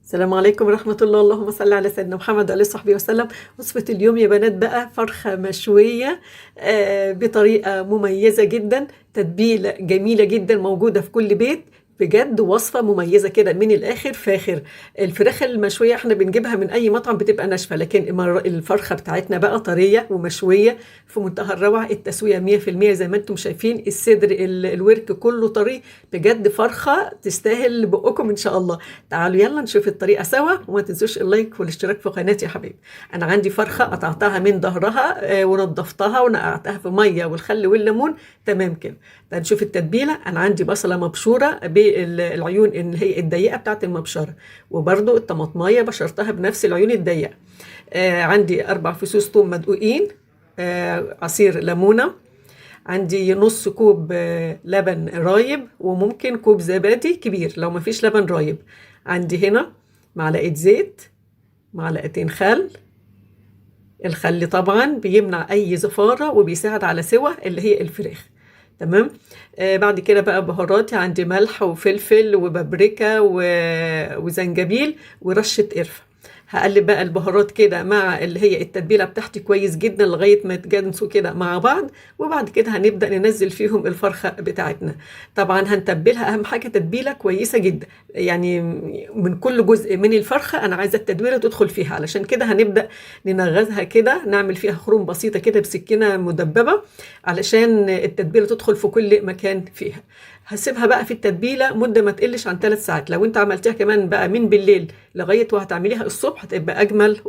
السلام عليكم ورحمة الله، اللهم صل على سيدنا محمد وآله وصحبه وسلم. وصفة اليوم يا بنات بقى فرخة مشوية بطريقة مميزة جدا، تتبيلة جميلة جدا موجودة في كل بيت. بجد وصفة مميزة كده من الآخر فاخر. الفراخ المشوية احنا بنجيبها من أي مطعم بتبقى ناشفة، لكن الفرخة بتاعتنا بقى طرية ومشوية في منتهى الروعة. التسوية 100% زي ما انتم شايفين، الصدر الورك كله طري. بجد فرخة تستاهل بقكم إن شاء الله. تعالوا يلا نشوف الطريقة سوا، وما تنسوش ال like والاشتراك في قناتي يا حبايبي. أنا عندي فرخة قطعتها من ظهرها ونضفتها ونقعتها في مية والخل والليمون، تمام كده. تعالوا نشوف التتبيلة. أنا عندي بصلة مبشورة بالعيون اللي هي الضيقة بتاعت المبشرة، وبرده الطماطماية بشرتها بنفس العيون الضيقة. عندي 4 فصوص ثوم مدقوقين، عصير ليمونة، عندي نص كوب لبن رايب، وممكن كوب زبادي كبير لو ما فيش لبن رايب. عندي هنا معلقة زيت، معلقتين خل. الخل طبعا بيمنع اي زفارة وبيساعد على سوى اللي هي الفراخ، تمام. بعد كده بقى بهاراتي، عندي ملح وفلفل وبابريكا وزنجبيل ورشة قرفة. هقلب بقى البهارات كده مع اللي هي التتبيلة بتاعتي كويس جدا لغاية ما يتجانسوا كده مع بعض، وبعد كده هنبدأ ننزل فيهم الفرخة بتاعتنا. طبعا هنتبلها، أهم حاجة تتبيلة كويسة جدا، يعني من كل جزء من الفرخة أنا عايزة التتبيلة تدخل فيها، علشان كده هنبدأ ننغزها كده، نعمل فيها خروم بسيطة كده بسكينة مدببة علشان التتبيلة تدخل في كل مكان فيها. هسيبها بقى في التتبيلة مدة ما تقلش عن 3 ساعات. لو انت عملتيها كمان بقى من بالليل لغاية وهتعمليها الصبح هتبقى أجمل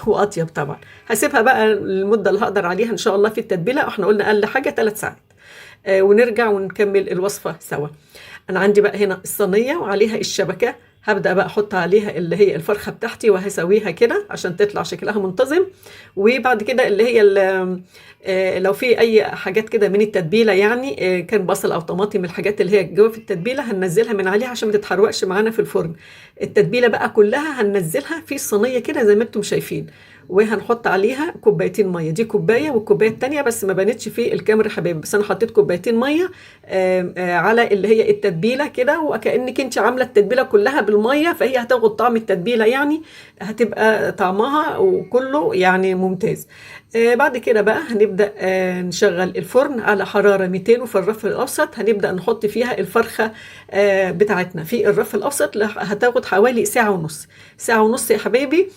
وأطيب. طبعا هسيبها بقى المدة اللي هقدر عليها إن شاء الله في التتبيلة، احنا قلنا أقل حاجة 3 ساعات. ونرجع ونكمل الوصفة سوا. أنا عندي بقى هنا الصينية وعليها الشبكة، هبدأ بقى أحط عليها اللي هي الفرخة بتاعتي وهسويها كده عشان تطلع شكلها منتظم. وبعد كده اللي هي لو في أي حاجات كده من التتبيلة، يعني كان بصل أو طماطم، الحاجات اللي هي جوه في التتبيلة هننزلها من عليها عشان ما تتحرقش معانا في الفرن. التتبيلة بقى كلها هننزلها في الصينية كده زي ما انتم شايفين، وهنحط عليها كوبايتين مية، دي كوباية والكوبايه التانية بس ما بانتش في الكاميرا حبايبي، بس انا حطيت كوبايتين مية على اللي هي التتبيله كده، وكانك انت عامله التتبيله كلها بالمية، فهي هتاخد طعم التتبيله، يعني هتبقى طعمها وكله يعني ممتاز. بعد كده بقى هنبدا نشغل الفرن على حرارة 200، وفي الرف الاوسط هنبدا نحط فيها الفرخه بتاعتنا في الرف الاوسط. هتاخد حوالي ساعة ونص، ساعة ونص يا حبايبي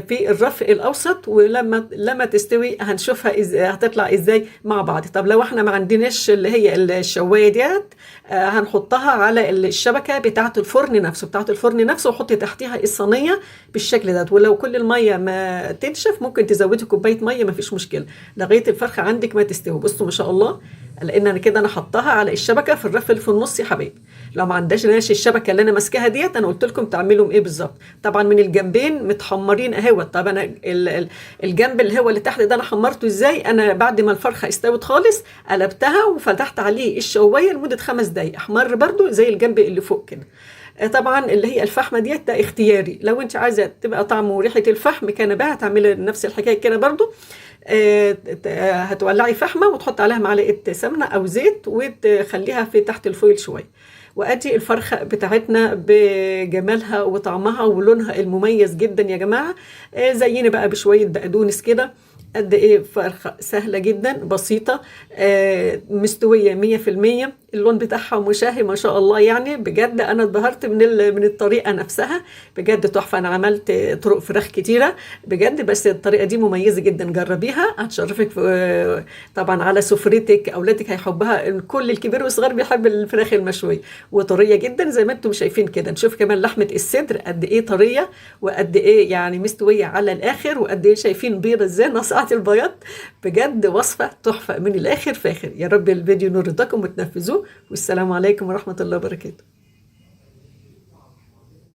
في الرف الاوسط. ولما تستوي هنشوفها هتطلع ازاي مع بعض. طب لو احنا ما عندناش اللي هي الشوايه ديت، هنحطها على الشبكة بتاعه الفرن نفسه، بتاعه الفرن نفسه، وحطي تحتيها الصينية بالشكل ده. ولو كل المية ما تنشف ممكن تزودي كوباية مية، ما فيش مشكلة، لغاية الفرخه عندك ما تستوي. بصوا ما شاء الله، لان انا كده انا حطاها على الشبكة في الرف اللي في النص يا حبايبي. لو ما عندناش الشبكة اللي انا ماسكاها ديت، انا قلت لكم تعملوا ايه بالظبط. طبعا من الجنبين متحمرين اهوت. طب انا الجنب اللي هو اللي تحت ده انا حمرته ازاي؟ انا بعد ما الفرخه استوت خالص قلبتها وفتحت عليه الشوايه لمدة 5 دقايق، احمر برده زي الجنب اللي فوق كده. طبعا اللي هي الفحمه ديت ده اختياري، لو انت عايزه تبقى طعمه وريحه الفحم كان بقى هتعملي نفس الحكاية كده برده. هتولعي فحمه وتحط عليها معلقه سمنه او زيت وتخليها في تحت الفويل شوية. وادي الفرخه بتاعتنا بجمالها وطعمها ولونها المميز جدا يا جماعة. زيني بقى بشوية بقدونس كده. قد ايه فرخة سهلة جدا بسيطة، مستوية 100%، اللون بتاعها مشاهي ما شاء الله. يعني بجد انا اتبهرت من الطريقة نفسها، بجد تحفة. انا عملت طرق فراخ كتيرة بجد، بس الطريقة دي مميزة جدا، جربيها هتشرفك طبعا على سفرتك، اولادك هيحبها، الكل الكبير والصغير بيحب الفراخ المشويه، وطريه جدا زي ما انتم شايفين كده. نشوف كمان لحمه الصدر قد ايه طرية وقد ايه يعني مستوية على الاخر، وقد ايه شايفين بيضة ازاي نصعه البياض. بجد وصفه تحفة من الاخر فاخر. يا رب الفيديو نور رضاكم وتنفذوه، والسلام عليكم ورحمة الله وبركاته.